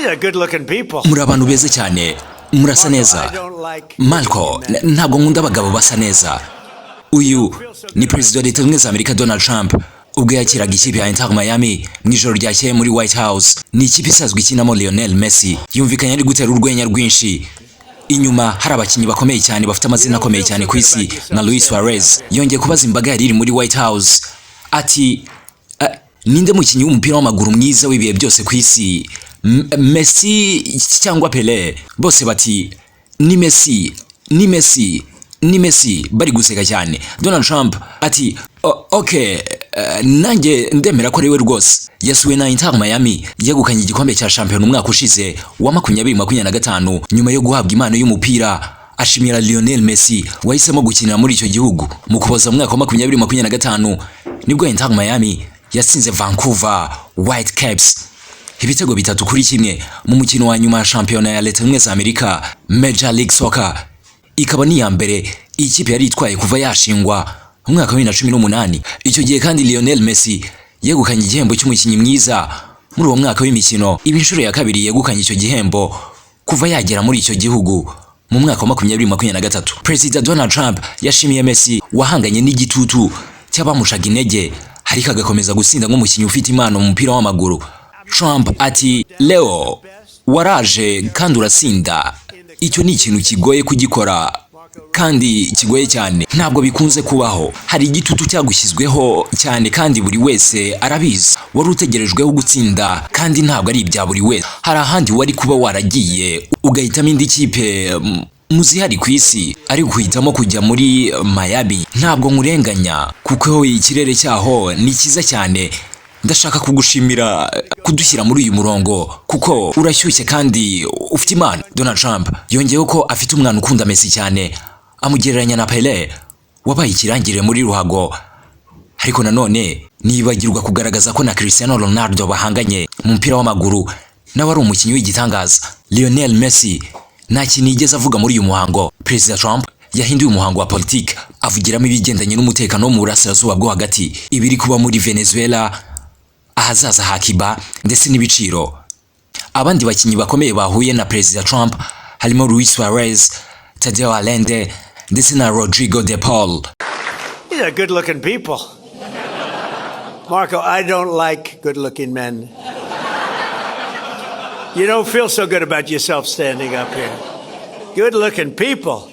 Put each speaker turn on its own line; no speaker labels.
These are good-looking people.
Muri abantu beza cyane, murasa neza. Marco, ntabwo nkunda abagabo basa neza. Uyu ni Perezida wa Leta Zunze Ubumwe za Amerika Donald Trump ubwo yakiraga ikipe ya Inter Miami mu ijoro ryakeye muri White House. Ni ikipe isanzwe ikinamo Lionel Messi. Yumvikanye ari gutera urwenya rwinshi, inyuma hari abakinnyi bakomeye cyane bafite amazina akomeye cyane ku isi nka Luis Suarez. Yongeye kubaza imbaga yari iri muri White House ati: "Ninde mukinnyi w'umupira w'amaguru mwiza w'ibihe byose ku isi, Messi cyangwa Pele?" Bose bati: "Ni Messi, ni Messi, ni Messi." Bari guseka cyane. Donald Trump ati: "Okay, nanjye ndemera ko ari we rwose." Yasuwe na Inter Miami yegukanye igikombe cya shampiyona umwaka ushize wa 2025 nyuma yo guhabwa impano y'umupira, ashimira Lionel Messi wahisemo gukinira muri icyo gihugu. Mu Kuboza mu mwaka wa 2025 nibwo Inter Miami yatsinze Vancouver Whitecaps ibitego 3-1 mu mukino wa nyuma ya shampiyona ya Leta Zunze Ubumwe za Amerika, Major League Soccer, ikaba n'iya mbere iyi kipe yari itwaye kuva yashingwa mu mwaka wa 2018. Icyo gihe kandi Lionel Messi yegukanye igihembo cy'umukinnyi mwiza muri uwo mwaka w'imikino, iba inshuro ya kabiri yegukanye icyo gihembo kuva yagera muri icyo gihugu mu mwaka wa 2023. Perezida Donald Trump yashimiye Messi wahanganye n'igitutu cy'abamucaga intege ariko agakomeza gutsinda nk'umukinnyi ufite impano mu mupira w'amaguru. Trump ati: "Leo, waraje kandi uratsinda. Icyo ni ikintu kigoye kugikora kandi kigoye cyane, ntabwo bikunze kubaho. Hari igitutu cyagushyizweho cyane kandi buri wese arabizi. Wari utegerejweho gutsinda kandi ntabwo ari ibya buri wese. Hari ahandi wari kuba waragiye ugahitamo indi kipe mu zihari ku isi, ariko uhitamo kujya muri Miami. Ntabwo nkurenganya kuko ikirere cyaho ni cyiza cyane. Ndashaka kugushimira kudushyira muri uyu murongo kuko urashyushye kandi ufite impano." Donald Trump yongeyeho ko afite umwana ukunda Messi cyane, amugereranya na Pele wabaye ikirangirire muri ruhago, ariko nanone ntiyibagirwa kugaragaza ko na Cristiano Ronaldo bahanganye mu mupira w'amaguru nawe ari umukinnyi w'igitangaza. Lionel Messi nta kintu yigeze avuga muri uyu muhango. Perezida Trump yahinduye umuhango wa politiki, avugiramo ibigendanye n'umutekano wo mu burasirazuba bwo hagati, ibiri kuba muri Venezuela, ahazaza ha Cuba ndetse n'ibiciro. Abandi bakinnyi bakomeye bahuye na Perezida Trump harimo Luis Suarez, Tadeo Allende ndetse na Rodrigo de Paul.
These are good looking people. Marco, I don't like good looking men. You don't feel so good about yourself standing up here. Good looking people.